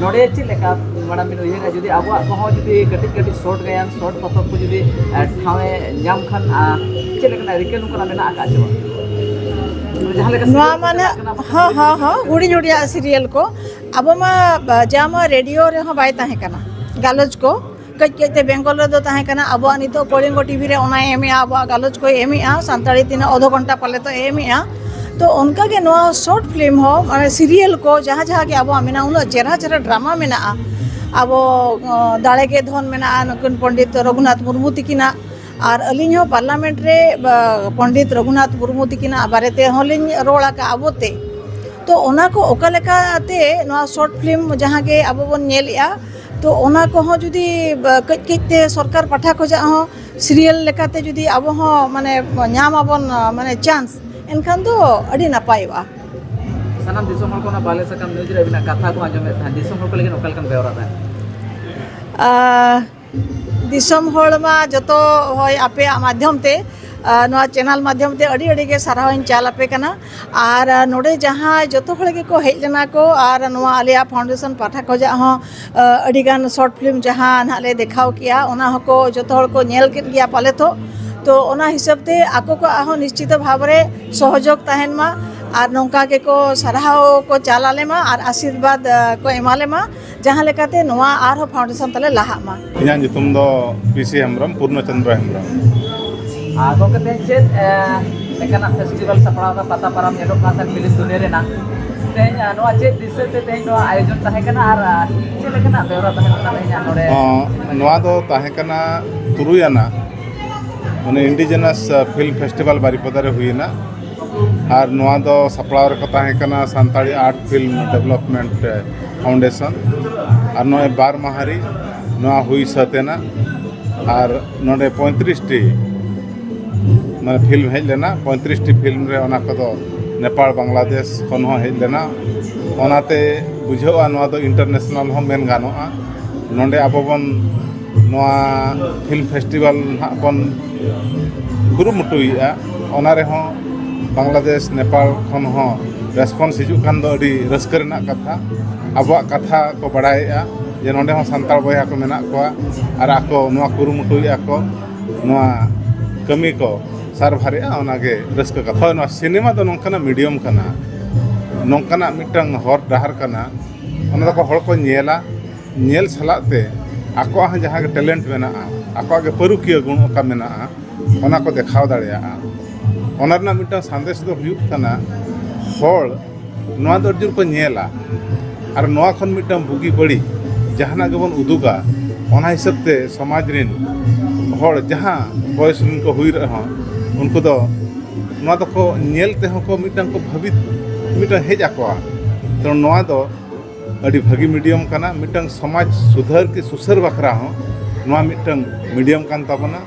ᱱᱚᱰᱮ ᱪᱮᱫ ᱞᱮᱠᱟ ᱢᱮᱰᱟᱢ ᱵᱤᱱ ᱩᱭᱦᱟᱹᱨᱟ, ᱡᱩᱫᱤ ᱟᱵᱚᱣᱟᱜ ᱠᱚᱦᱚᱸ ᱡᱩᱫᱤ ᱠᱟᱹᱴᱤᱡ ᱠᱟᱹᱴᱤᱡ ᱥᱚᱨᱴ ᱜᱟᱭᱟᱱ, ᱥᱚᱨᱴ ᱯᱚᱛᱚᱵ ᱠᱚ ᱡᱩᱫᱤ ᱴᱷᱟᱶ ᱮ ᱧᱟᱢ ᱠᱷᱟᱱ, ᱪᱮᱫ ᱞᱮᱠᱟᱱᱟᱜ ᱨᱤᱠᱟᱹ ᱱᱚᱝᱠᱟᱱᱟᱜ ᱢᱮᱱᱟᱜ ᱟᱠᱟᱫ ᱪᱮ ᱵᱟᱝ? ᱡᱟᱦᱟᱸ ᱞᱮᱠᱟ ᱱᱚᱣᱟ ᱢᱟᱱᱮ ᱦᱚᱸ ᱦᱚᱸ ᱦᱚᱸ ᱦᱩᱰᱤᱧ ᱦᱩᱰᱤᱧᱟᱜ ᱥᱤᱨᱤᱭᱟᱞ ᱠᱚ ᱟᱵᱚ ᱢᱟ ᱡᱟ ᱢᱟ ᱨᱮᱰᱤᱭᱳ ᱨᱮᱦᱚᱸ ᱵᱟᱭ ᱛᱟᱦᱮᱸ ᱠᱟᱱᱟ᱾ ᱜᱟᱞᱚᱪ ᱠᱚ ᱠᱟᱹᱡ ᱠᱟᱹᱡ ᱛᱮ ᱵᱮᱝᱜᱚᱞ ᱨᱮᱫᱚ ᱛᱟᱦᱮᱸ ᱠᱟᱱᱟ᱾ ᱟᱵᱚᱣᱟᱜ ᱱᱤᱛᱚᱜ ᱠᱚᱞᱤᱝᱜᱚ ᱴᱤᱵᱷᱤ ᱨᱮ ᱚᱱᱟᱭ ᱮᱢᱮᱜᱼᱟ, ᱟᱵᱚᱣᱟᱜ ᱜᱟᱞᱚᱪ ᱠᱚᱭ ᱮᱢᱮᱜᱼᱟ, ᱥᱟᱱᱛᱟᱲᱤ ᱛᱤᱱᱟᱹᱜ ᱚᱫᱷᱚ ᱜᱷᱚᱱᱴᱟ ᱯᱟᱞᱮ ᱛᱚ ᱮᱢᱮᱜᱼᱟ᱾ ᱛᱚ ᱚᱱᱠᱟᱜᱮ ᱱᱚᱣᱟ ᱥᱚᱨᱴ ᱯᱷᱤᱞᱢ ᱦᱚᱸ ᱢᱟᱱᱮ ᱥᱤᱨᱤᱭᱟᱞ ᱠᱚ ᱡᱟᱦᱟᱸ ᱡᱟᱦᱟᱸ ᱜᱮ ᱟᱵᱚᱣᱟᱜ ᱢᱮᱱᱟᱜᱼᱟ, ᱩᱱᱟᱹᱜ ᱪᱮᱦᱨᱟ ᱪᱮᱦᱨᱟ ᱰᱨᱟᱢᱟ ᱢᱮᱱᱟᱜᱼᱟ᱾ ᱟᱵᱚ ᱫᱟᱲᱮ ᱜᱮ ᱫᱷᱚᱱ ᱢᱮᱱᱟᱜᱼᱟ, ᱱᱩᱠᱤᱱ ᱯᱚᱱᱰᱤᱛ ᱨᱚᱜᱷᱩᱱᱟᱛᱷ ᱢᱩᱨᱢᱩ ᱛᱤᱠᱤᱱᱟᱜ᱾ ᱟᱨ ᱟᱹᱞᱤᱧ ᱦᱚᱸ ᱯᱟᱨᱞᱟᱢᱮᱱᱴ ᱨᱮ ᱯᱚᱱᱰᱤᱛ ᱨᱚᱜᱷᱩᱱᱟᱛᱷ ᱢᱩᱨᱢᱩ ᱛᱤᱠᱤᱱᱟᱜ ᱵᱟᱨᱮ ᱛᱮᱦᱚᱸ ᱞᱤᱧ ᱨᱚᱲ ᱟᱠᱟᱫᱼᱟ ᱟᱵᱚᱛᱮ᱾ ᱛᱚ ᱚᱱᱟ ᱠᱚ ᱚᱠᱟ ᱞᱮᱠᱟᱛᱮ ᱱᱚᱣᱟ ᱥᱚᱨᱴ ᱯᱷᱤᱞᱢ ᱡᱟᱦᱟᱸ ᱜᱮ ᱟᱵᱚ ᱵᱚᱱ ᱧᱮᱞᱮᱜᱼᱟ, ᱛᱚ ᱚᱱᱟ ᱠᱚᱦᱚᱸ ᱡᱩᱫᱤ ᱠᱟᱹᱡ ᱠᱟᱹᱡ ᱛᱮ ᱥᱚᱨᱠᱟᱨ ᱯᱟᱦᱴᱟ ᱠᱷᱚᱱᱟᱜ ᱦᱚᱸ ᱥᱤᱨᱤᱭᱟᱞ ᱞᱮᱠᱟᱛᱮ ᱡᱩᱫᱤ ᱟᱵᱚ ᱦᱚᱸ ᱢᱟᱱᱮ ᱧᱟᱢ ᱟᱵᱚᱱ ᱢᱟᱱᱮ ᱪᱟᱱᱥ, ᱮᱱᱠᱷᱟᱱ ᱫᱚ ᱟᱹᱰᱤ ᱱᱟᱯᱟᱭᱚᱜᱼᱟ᱾ ᱥᱟᱱᱟᱢ ᱫᱤᱥᱚᱢ ᱦᱚᱲ ᱠᱚ ᱚᱱᱟ ᱵᱟᱞᱮ ᱥᱟᱠᱟᱢ ᱱᱤᱭᱩᱡᱽ ᱨᱮ ᱟᱹᱵᱤᱱᱟᱜ ᱠᱟᱛᱷᱟ ᱠᱚ ᱟᱸᱡᱚᱢᱮᱫ ᱛᱟᱦᱮᱸᱫ, ᱫᱤᱥᱚᱢ ᱦᱚᱲ ᱠᱚ ᱞᱟᱹᱜᱤᱫ ᱚᱠᱟ ᱞᱮᱠᱟᱱ ᱵᱮᱣᱨᱟ ᱛᱟᱦᱮᱸᱫ? ᱫᱤᱥᱚᱢ ᱦᱚᱲ ᱢᱟ ᱡᱚᱛᱚ ᱦᱚᱭ ᱟᱯᱮᱭᱟᱜ ᱢᱟᱫᱽᱫᱷᱚᱢ ᱛᱮ, ᱱᱚᱣᱟ ᱪᱮᱱᱮᱞ ᱢᱟᱫᱽᱫᱷᱚᱢ ᱛᱮ ᱟᱹᱰᱤ ᱟᱹᱰᱤ ᱜᱮ ᱥᱟᱨᱦᱟᱣ ᱤᱧ ᱪᱟᱞ ᱟᱯᱮ ᱠᱟᱱᱟ᱾ ᱟᱨ ᱱᱚᱰᱮ ᱡᱟᱦᱟᱸ ᱡᱚᱛᱚ ᱦᱚᱲ ᱜᱮᱠᱚ ᱦᱮᱡ ᱞᱮᱱᱟ ᱠᱚ ᱟᱨ ᱱᱚᱣᱟ ᱟᱞᱮᱭᱟᱜ ᱯᱷᱟᱣᱩᱱᱰᱮᱥᱚᱱ ᱯᱟᱦᱴᱟ ᱠᱷᱚᱱᱟᱜ ᱦᱚᱸ ᱟᱹᱰᱤ ᱜᱟᱱ ᱥᱚᱨᱴ ᱯᱷᱤᱞᱢ ᱡᱟᱦᱟᱸ ᱱᱟᱦᱟᱜ ᱞᱮ ᱫᱮᱠᱷᱟᱣ ᱠᱮᱜᱼᱟ, ᱚᱱᱟ ᱦᱚᱸᱠᱚ ᱡᱚᱛᱚ ᱦᱚᱲ ᱠᱚ ᱧᱮᱞ ᱠᱮᱫ ᱜᱮᱭᱟ ᱯᱟᱞᱮ ᱛᱚ᱾ ᱛᱚ ᱚᱱᱟ ᱦᱤᱥᱟᱹᱵ ᱛᱮ ᱟᱠᱚ ᱠᱚᱣᱟᱜ ᱦᱚᱸ ᱱᱤᱥᱪᱤᱛᱚ ᱵᱷᱟᱵᱽ ᱨᱮ ᱥᱚᱦᱚᱡᱳᱜᱽ ᱛᱟᱦᱮᱱ ᱢᱟ ᱟᱨ ᱱᱚᱝᱠᱟ ᱜᱮᱠᱚ ᱥᱟᱨᱦᱟᱣ ᱠᱚ ᱪᱟᱞ ᱟᱞᱮ ᱢᱟ ᱟᱨ ᱟᱥᱤᱨᱵᱟᱫᱽ ᱠᱚ ᱮᱢᱟ ᱞᱮ ᱢᱟ᱾ ᱡᱟᱦᱟᱸ ᱞᱮᱠᱟᱛᱮ ᱱᱚᱣᱟ ᱟᱨᱦᱚᱸ ᱯᱷᱟᱣᱩᱱᱰᱮᱥᱚᱱ ᱛᱟᱞᱮ ᱞᱟᱦᱟᱜ ᱢᱟ᱾ ᱤᱧᱟᱹᱜ ᱧᱩᱛᱩᱢ ᱫᱚ ᱯᱤ ᱥᱤ ᱦᱮᱢᱵᱨᱚᱢ, ᱯᱩᱨᱱᱚ ᱪᱚᱱᱫᱨᱚ ᱦᱮᱢᱵᱨᱚᱢ᱾ ᱟᱨ ᱜᱚᱢᱠᱮ, ᱛᱮᱦᱮᱧ ᱪᱮᱫ ᱞᱮᱠᱟᱱᱟᱜ ᱯᱷᱮᱥᱴᱤᱵᱷᱮᱞ ᱥᱟᱯᱲᱟᱣ ᱮᱱᱟ? ᱯᱟᱛᱟ ᱯᱟᱨᱟᱢ ᱧᱮᱞᱚᱜ ᱠᱟᱱ ᱛᱟᱦᱮᱸᱫ ᱯᱷᱤᱞᱢ ᱫᱩᱱᱤᱭᱟᱹ ᱨᱮᱱᱟᱜ, ᱛᱮᱦᱮᱧ ᱱᱚᱣᱟ ᱪᱮᱫ ᱫᱤᱥᱟᱹ ᱛᱮ ᱛᱮᱦᱮᱧ ᱱᱚᱣᱟ ᱟᱭᱳᱡᱚᱱ ᱛᱟᱦᱮᱸ ᱠᱟᱱᱟ ᱟᱨ ᱪᱮᱫ ᱞᱮᱠᱟᱱᱟᱜ ᱵᱮᱣᱨᱟ ᱛᱟᱦᱮᱸ ᱠᱟᱱᱟ ᱛᱮᱦᱮᱧᱟᱜ ᱱᱚᱰᱮ? ᱱᱚᱣᱟ ᱫᱚ ᱛᱟᱦᱮᱸ ᱠᱟᱱᱟ ᱛᱩᱨᱩᱭ ᱟᱱᱟᱜ, ᱢᱟᱱᱮ ᱤᱱᱰᱤᱡᱮᱱᱟᱥ ᱯᱷᱤᱞᱢ ᱯᱷᱮᱥᱴᱤᱵᱷᱮᱞ ᱵᱟᱨᱤᱯᱚᱫᱟ ᱨᱮ ᱦᱩᱭᱮᱱᱟ᱾ ᱟᱨ ᱱᱚᱣᱟ ᱫᱚ ᱥᱟᱯᱲᱟᱣ ᱨᱮᱠᱚ ᱛᱟᱦᱮᱸ ᱠᱟᱱᱟ Santali art film development foundation. ᱟᱨ ᱱᱚᱜᱼᱚᱭ ᱵᱟᱨ ᱢᱟᱦᱟ ᱨᱮ ᱱᱚᱣᱟ ᱦᱩᱭ ᱥᱟᱹᱛ ᱮᱱᱟ᱾ ᱟᱨ ᱱᱚᱰᱮ ᱯᱚᱸᱭᱛᱨᱤᱥ ᱴᱤ ᱢᱟᱱᱮ ᱯᱷᱤᱞᱢ ᱦᱮᱡ ᱞᱮᱱᱟ, ᱯᱚᱸᱭᱛᱨᱤᱥ ᱴᱤ ᱯᱷᱤᱞᱢ ᱨᱮ ᱚᱱᱟ ᱠᱚᱫᱚ ᱱᱮᱯᱟᱲ, ᱵᱟᱝᱞᱟᱫᱮᱥ ᱠᱷᱚᱱ ᱦᱚᱸ ᱦᱮᱡ ᱞᱮᱱᱟ᱾ ᱚᱱᱟᱛᱮ ᱵᱩᱡᱷᱟᱹᱜᱼᱟ, ᱱᱚᱣᱟ ᱫᱚ ᱤᱱᱴᱟᱨᱱᱮᱥᱱᱟᱞ ᱦᱚᱸ ᱢᱮᱱ ᱜᱟᱱᱚᱜᱼᱟ᱾ ᱱᱚᱰᱮ ᱟᱵᱚ ᱵᱚᱱ ᱱᱚᱣᱟ ᱯᱷᱤᱞᱢ ᱯᱷᱮᱥᱴᱤᱵᱷᱮᱞ ᱱᱟᱦᱟᱜ ᱵᱚᱱ ᱠᱩᱨᱩᱢᱩᱴᱩᱭᱮᱫᱼᱟ, ᱚᱱᱟ ᱨᱮᱦᱚᱸ ᱵᱟᱝᱞᱟᱫᱮᱥ, ᱱᱮᱯᱟᱲ ᱠᱷᱚᱱ ᱦᱚᱸ ᱨᱮᱥᱯᱚᱱᱥ ᱦᱤᱡᱩᱜ ᱠᱷᱟᱱ ᱫᱚ ᱟᱹᱰᱤ ᱨᱟᱹᱥᱠᱟᱹ ᱨᱮᱱᱟᱜ ᱠᱟᱛᱷᱟ᱾ ᱟᱵᱚᱣᱟᱜ ᱠᱟᱛᱷᱟ ᱠᱚ ᱵᱟᱲᱟᱭᱮᱫᱼᱟ ᱡᱮ ᱱᱚᱰᱮ ᱦᱚᱸ ᱥᱟᱱᱛᱟᱲ ᱵᱚᱭᱦᱟ ᱠᱚ ᱢᱮᱱᱟᱜ ᱠᱚᱣᱟ ᱟᱨ ᱟᱠᱚ ᱱᱚᱣᱟ ᱠᱩᱨᱩᱢᱩᱴᱩᱭᱮᱫᱼᱟ ᱠᱚ, ᱱᱚᱣᱟ ᱠᱟᱹᱢᱤ ᱠᱚ ᱥᱟᱨᱵᱷᱟᱨᱮᱜᱼᱟ, ᱚᱱᱟᱜᱮ ᱨᱟᱹᱥᱠᱟᱹ ᱠᱟᱛᱷᱟ᱾ ᱦᱳᱭ, ᱱᱚᱣᱟ ᱥᱤᱱᱮᱢᱟ ᱫᱚ ᱱᱚᱝᱠᱟᱱᱟᱜ ᱢᱤᱰᱤᱭᱟᱢ ᱠᱟᱱᱟ, ᱱᱚᱝᱠᱟᱱᱟᱜ ᱢᱤᱫᱴᱟᱝ ᱦᱚᱨ ᱰᱟᱦᱟᱨ ᱠᱟᱱᱟ, ᱚᱱᱟ ᱫᱚᱠᱚ ᱦᱚᱲ ᱠᱚ ᱧᱮᱞᱟ, ᱧᱮᱞ ᱥᱟᱞᱟᱜ ᱛᱮ ᱟᱠᱚᱣᱟᱜ ᱦᱚᱸ ᱡᱟᱦᱟᱸ ᱜᱮ ᱴᱮᱞᱮᱱᱴ ᱢᱮᱱᱟᱜᱼᱟ, ᱟᱠᱚᱣᱟᱜ ᱜᱮ ᱯᱟᱹᱨᱩᱠᱷᱤᱭᱟᱹ ᱜᱩᱱ ᱚᱠᱟ ᱢᱮᱱᱟᱜᱼᱟ, ᱚᱱᱟ ᱠᱚ ᱫᱮᱠᱷᱟᱣ ᱫᱟᱲᱮᱭᱟᱜᱼᱟ᱾ ᱚᱱᱟ ᱨᱮᱱᱟᱜ ᱢᱤᱫᱴᱟᱝ ᱥᱟᱸᱫᱮᱥ ᱫᱚ ᱦᱩᱭᱩᱜ ᱠᱟᱱᱟ, ᱦᱚᱲ ᱱᱚᱣᱟ ᱫᱚ ᱟᱹᱰᱤ ᱡᱳᱨ ᱠᱚ ᱧᱮᱞᱟ, ᱟᱨ ᱱᱚᱣᱟ ᱠᱷᱚᱱ ᱢᱤᱫᱴᱟᱝ ᱵᱩᱜᱤ ᱵᱟᱹᱲᱤᱡ ᱡᱟᱦᱟᱱᱟᱜ ᱜᱮᱵᱚᱱ ᱩᱫᱩᱜᱟ, ᱚᱱᱟ ᱦᱤᱥᱟᱹᱵ ᱛᱮ ᱥᱚᱢᱟᱡᱽ ᱨᱮᱱ ᱦᱚᱲ ᱡᱟᱦᱟᱸ ᱵᱚᱭᱮᱥ ᱨᱮᱱ ᱠᱚ ᱦᱩᱭ ᱨᱮᱦᱚᱸ, ᱩᱱᱠᱩ ᱫᱚ ᱱᱚᱣᱟ ᱫᱚᱠᱚ ᱧᱮᱞ ᱛᱮᱦᱚᱸ ᱠᱚ ᱢᱤᱫᱴᱟᱝ ᱠᱚ ᱵᱷᱟᱹᱵᱤᱛ ᱢᱤᱫᱴᱟᱝ ᱦᱮᱡ ᱟᱠᱚᱣᱟ᱾ ᱛᱚ ᱱᱚᱣᱟ ᱫᱚ ᱟᱹᱰᱤ ᱵᱷᱟᱹᱜᱤ ᱢᱤᱰᱤᱭᱟᱢ ᱠᱟᱱᱟ᱾ ᱢᱤᱫᱴᱟᱝ ᱥᱚᱢᱟᱡᱽ ᱥᱩᱫᱷᱟᱹᱨ ᱠᱤ ᱥᱩᱥᱟᱹᱨ ᱵᱟᱠᱷᱨᱟ ᱦᱚᱸ ᱱᱚᱣᱟ ᱢᱤᱫᱴᱟᱝ ᱢᱤᱰᱤᱭᱟᱢ ᱠᱟᱱ ᱛᱟᱵᱚᱱᱟ,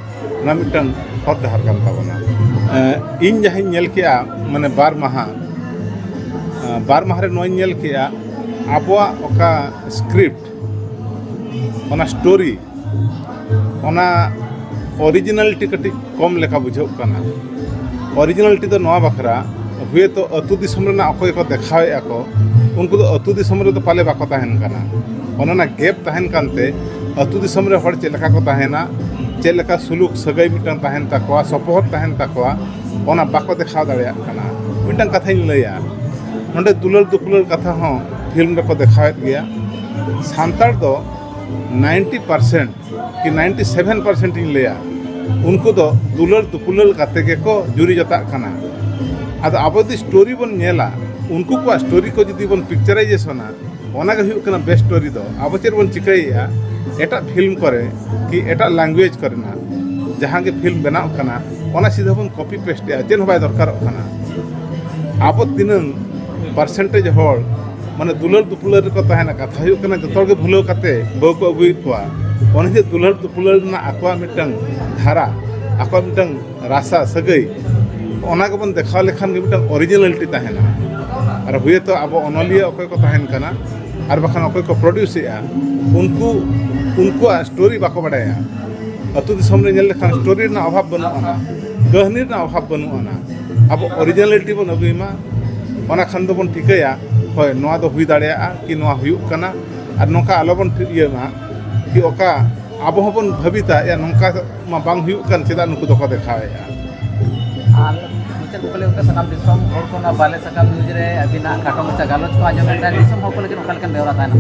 ᱱᱚᱣᱟ ᱢᱤᱫᱴᱟᱝ ᱦᱚᱨ ᱰᱟᱦᱟᱨ ᱠᱟᱱ ᱛᱟᱵᱚᱱᱟ᱾ ᱮᱸ, ᱤᱧ ᱡᱟᱦᱟᱸᱧ ᱧᱮᱞ ᱠᱮᱜᱼᱟ, ᱢᱟᱱᱮ ᱵᱟᱨ ᱢᱟᱦᱟ, ᱮᱸ, ᱵᱟᱨ ᱢᱟᱦᱟ ᱨᱮ ᱱᱚᱣᱟᱧ ᱧᱮᱞ ᱠᱮᱜᱼᱟ, ᱟᱵᱚᱣᱟᱜ ᱚᱠᱟ ᱥᱠᱨᱤᱯᱴ, ᱚᱱᱟ ᱥᱴᱳᱨᱤ, ᱚᱱᱟ ᱚᱨᱤᱡᱤᱱᱟᱞᱤᱴᱤ ᱠᱟᱹᱴᱤᱡ ᱠᱚᱢ ᱞᱮᱠᱟ ᱵᱩᱡᱷᱟᱹᱜ ᱠᱟᱱᱟ᱾ ᱚᱨᱤᱡᱤᱱᱟᱞᱤᱴᱤ ᱫᱚ ᱱᱚᱣᱟ ᱵᱟᱠᱷᱨᱟ, ᱦᱩᱭᱛᱚ ᱟᱹᱛᱩ ᱫᱤᱥᱚᱢ ᱨᱮᱱᱟᱜ ᱚᱠᱚᱭ ᱠᱚ ᱫᱮᱠᱷᱟᱣᱮᱫᱼᱟ ᱠᱚ, ᱩᱱᱠᱩ ᱫᱚ ᱟᱹᱛᱩ ᱫᱤᱥᱚᱢ ᱨᱮᱫᱚ ᱯᱟᱞᱮ ᱵᱟᱠᱚ ᱛᱟᱦᱮᱱ ᱠᱟᱱᱟ᱾ ᱚᱱᱮ ᱚᱱᱟ ᱜᱮᱯ ᱛᱟᱦᱮᱱ ᱠᱟᱱᱛᱮ ᱟᱹᱛᱩ ᱫᱤᱥᱚᱢ ᱨᱮ ᱦᱚᱲ ᱪᱮᱫ ᱞᱮᱠᱟ ᱠᱚ ᱛᱟᱦᱮᱱᱟ, ᱪᱮᱫ ᱞᱮᱠᱟ ᱥᱩᱞᱩᱠ ᱥᱟᱹᱜᱟᱹᱭ ᱢᱤᱫᱴᱟᱝ ᱛᱟᱦᱮᱱ ᱛᱟᱠᱚᱣᱟ, ᱥᱚᱯᱚᱦᱚᱫ ᱛᱟᱦᱮᱱ ᱛᱟᱠᱚᱣᱟ, ᱚᱱᱟ ᱵᱟᱠᱚ ᱫᱮᱠᱷᱟᱣ ᱫᱟᱲᱮᱭᱟᱜ ᱠᱟᱱᱟ᱾ ᱢᱤᱫᱴᱟᱝ ᱠᱟᱛᱷᱟᱧ ᱞᱟᱹᱭᱟ, ᱱᱚᱰᱮ ᱫᱩᱞᱟᱹᱲ ᱫᱩᱯᱩᱞᱟᱹᱲ ᱠᱟᱛᱷᱟ ᱦᱚᱸ ᱯᱷᱤᱞᱢ ᱨᱮᱠᱚ ᱫᱮᱠᱷᱟᱣᱮᱫ ᱜᱮᱭᱟ᱾ ᱥᱟᱱᱛᱟᱲ ᱫᱚ ᱱᱟᱭᱤᱱᱴᱤ ᱯᱟᱨᱥᱮᱱᱴ ᱠᱤ ᱱᱟᱭᱤᱱᱴᱤ ᱥᱮᱵᱷᱮᱱ ᱯᱟᱨᱥᱮᱱᱴ ᱤᱧ ᱞᱟᱹᱭᱟ, ᱩᱱᱠᱩ ᱫᱚ ᱫᱩᱞᱟᱹᱲ ᱫᱩᱯᱩᱞᱟᱹᱲ ᱠᱟᱛᱮ ᱜᱮᱠᱚ ᱡᱩᱨᱤ ᱡᱚᱛᱟᱜ ᱠᱟᱱᱟ᱾ ᱟᱫᱚ ᱟᱵᱚ ᱡᱩᱫᱤ ᱥᱴᱳᱨᱤ ᱵᱚᱱ ᱧᱮᱞᱟ, ᱩᱱᱠᱩ ᱠᱚᱣᱟᱜ ᱥᱴᱳᱨᱤ ᱠᱚ ᱡᱩᱫᱤ ᱵᱚᱱ ᱯᱤᱠᱪᱟᱨᱟᱭᱡᱮᱥᱚᱱᱟ, ᱚᱱᱟ ᱜᱮ ᱦᱩᱭᱩᱜ ᱠᱟᱱᱟ ᱵᱮᱥᱴ ᱥᱴᱳᱨᱤ ᱫᱚ᱾ ᱟᱵᱚ ᱪᱮᱫ ᱵᱚᱱ ᱪᱤᱠᱟᱹᱭᱮᱫᱼᱟ, ᱮᱴᱟᱜ ᱯᱷᱤᱞᱢ ᱠᱚᱨᱮ ᱠᱤ ᱮᱴᱟᱜ ᱞᱮᱝᱜᱩᱭᱮᱡᱽ ᱠᱚᱨᱮᱱᱟᱜ ᱡᱟᱦᱟᱸ ᱜᱮ ᱯᱷᱤᱞᱢ ᱵᱮᱱᱟᱣ ᱠᱟᱱᱟ, ᱚᱱᱟ ᱥᱤᱫᱷᱟᱹ ᱵᱚᱱ ᱠᱚᱯᱤ ᱯᱮᱥᱴ ᱮᱫᱼᱟ, ᱪᱮᱫ ᱦᱚᱸ ᱵᱟᱭ ᱫᱚᱨᱠᱟᱨᱚᱜ ᱠᱟᱱᱟ᱾ ᱟᱵᱚ ᱛᱤᱱᱟᱹᱝ ᱯᱟᱨᱥᱮᱱᱴᱮᱡᱽ ᱦᱚᱲ ᱢᱟᱱᱮ ᱫᱩᱞᱟᱹᱲ ᱫᱩᱯᱩᱞᱟᱹᱲ ᱨᱮᱠᱚ ᱛᱟᱦᱮᱱᱟ? ᱠᱟᱛᱷᱟ ᱦᱩᱭᱩᱜ ᱠᱟᱱᱟ, ᱡᱚᱛᱚ ᱦᱚᱲ ᱜᱮ ᱵᱷᱩᱞᱟᱹᱣ ᱠᱟᱛᱮ ᱵᱟᱹᱦᱩ ᱠᱚ ᱟᱹᱜᱩᱭᱮᱫ ᱠᱚᱣᱟ᱾ ᱚᱱᱟ ᱡᱮ ᱫᱩᱞᱟᱹᱲ ᱫᱩᱯᱩᱞᱟᱹᱲ ᱨᱮᱱᱟᱜ ᱟᱠᱚᱣᱟᱜ ᱢᱤᱫᱴᱟᱝ ᱫᱷᱟᱨᱟ, ᱟᱠᱚᱣᱟᱜ ᱢᱤᱫᱴᱟᱝ ᱨᱟᱥᱟ ᱥᱟᱹᱜᱟᱹᱭ, ᱚᱱᱟ ᱜᱮᱵᱚᱱ ᱫᱮᱠᱷᱟᱣ ᱞᱮᱠᱷᱟᱱ ᱜᱮ ᱢᱤᱫᱴᱟᱝ ᱚᱨᱤᱡᱤᱱᱟᱞᱤᱴᱤ ᱛᱟᱦᱮᱱᱟ᱾ ᱟᱨ ᱦᱩᱭᱛᱚ ᱟᱵᱚ ᱚᱱᱚᱞᱤᱭᱟᱹ ᱚᱠᱚᱭ ᱠᱚ ᱛᱟᱦᱮᱱ ᱠᱟᱱᱟ ᱟᱨ ᱵᱟᱠᱷᱟᱱ ᱚᱠᱚᱭ ᱠᱚ ᱯᱨᱚᱰᱭᱩᱥ ᱮᱫᱼᱟ, ᱩᱱᱠᱩ ᱩᱱᱠᱩᱣᱟᱜ ᱥᱴᱳᱨᱤ ᱵᱟᱠᱚ ᱵᱟᱰᱟᱭᱟ᱾ ᱟᱹᱛᱩ ᱫᱤᱥᱚᱢ ᱨᱮ ᱧᱮᱞ ᱞᱮᱠᱷᱟᱱ ᱥᱴᱳᱨᱤ ᱨᱮᱱᱟᱜ ᱚᱵᱷᱟᱵᱽ ᱵᱟᱹᱱᱩᱜ ᱟᱱᱟ, ᱠᱟᱹᱦᱱᱤ ᱨᱮᱱᱟᱜ ᱚᱵᱷᱟᱵᱽ ᱵᱟᱹᱱᱩᱜ ᱟᱱᱟ᱾ ᱟᱵᱚ ᱚᱨᱤᱡᱤᱱᱟᱞᱤᱴᱤ ᱵᱚᱱ ᱟᱹᱜᱩᱭ ᱢᱟ, ᱚᱱᱟ ᱠᱷᱟᱱ ᱫᱚᱵᱚᱱ ᱴᱷᱤᱠᱟᱹᱭᱟ, ᱦᱳᱭ, ᱱᱚᱣᱟ ᱫᱚ ᱦᱩᱭ ᱫᱟᱲᱮᱭᱟᱜᱼᱟ ᱠᱤ ᱱᱚᱣᱟ ᱦᱩᱭᱩᱜ ᱠᱟᱱᱟ᱾ ᱟᱨ ᱱᱚᱝᱠᱟ ᱟᱞᱚᱵᱚᱱ ᱤᱭᱟᱹ ᱢᱟ ᱠᱤ ᱚᱠᱟ ᱟᱵᱚ ᱦᱚᱸᱵᱚᱱ ᱵᱷᱟᱹᱵᱤᱛᱟ, ᱭᱟ, ᱱᱚᱝᱠᱟ ᱢᱟ ᱵᱟᱝ ᱦᱩᱭᱩᱜ ᱠᱟᱱ, ᱪᱮᱫᱟᱜ ᱱᱩᱠᱩ ᱫᱚᱠᱚ ᱫᱮᱠᱷᱟᱣᱮᱫᱼᱟ? ᱟᱨ ᱢᱩᱪᱟᱹᱫ ᱠᱩᱠᱞᱤ ᱜᱚᱢᱠᱮ, ᱥᱟᱱᱟᱢ ᱫᱤᱥᱚᱢ ᱦᱚᱲ ᱠᱚ ᱱᱚᱣᱟ ᱵᱟᱞᱮ ᱥᱟᱠᱟᱢ ᱱᱤᱭᱩᱡᱽ ᱨᱮ ᱟᱹᱵᱤᱱᱟᱜ ᱠᱷᱟᱴᱚ ᱢᱟᱪᱷᱟ ᱜᱟᱞᱚᱪ ᱠᱚ ᱟᱸᱡᱚᱢ ᱞᱮᱱᱠᱷᱟᱱ ᱫᱤᱥᱚᱢ ᱦᱚᱲ ᱠᱚ ᱞᱟᱹᱜᱤᱫ ᱚᱠᱟ ᱞᱮᱠᱟᱱ ᱵᱮᱣᱨᱟ ᱛᱟᱦᱮᱱᱟ?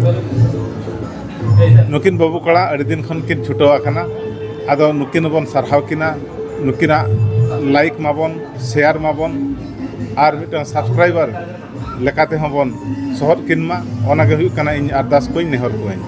ᱱᱩᱠᱤᱱ ᱵᱟᱹᱵᱩ ᱠᱚᱲᱟ ᱟᱹᱰᱤ ᱫᱤᱱ ᱠᱷᱚᱱ ᱠᱤᱱ ᱪᱷᱩᱴᱟᱹᱣ ᱟᱠᱟᱱᱟ, ᱟᱫᱚ ᱱᱩᱠᱤᱱ ᱦᱚᱸᱵᱚᱱ ᱥᱟᱨᱦᱟᱣ ᱠᱤᱱᱟ, ᱱᱩᱠᱤᱱᱟᱜ ᱞᱟᱭᱤᱠ ᱢᱟᱵᱚᱱ, ᱥᱮᱭᱟᱨ ᱢᱟᱵᱚᱱ, ᱟᱨ ᱢᱤᱫᱴᱟᱝ ᱥᱟᱵᱥᱠᱨᱟᱭᱵᱟᱨ ᱞᱮᱠᱟ ᱛᱮᱦᱚᱸ ᱵᱚᱱ ᱥᱚᱦᱚᱫ ᱠᱤᱱ ᱢᱟ, ᱚᱱᱟᱜᱮ ᱦᱩᱭᱩᱜ ᱠᱟᱱᱟ ᱤᱧ ᱟᱨᱫᱟᱥ ᱠᱚᱧ, ᱱᱮᱦᱚᱨ ᱠᱚᱣᱟᱧ᱾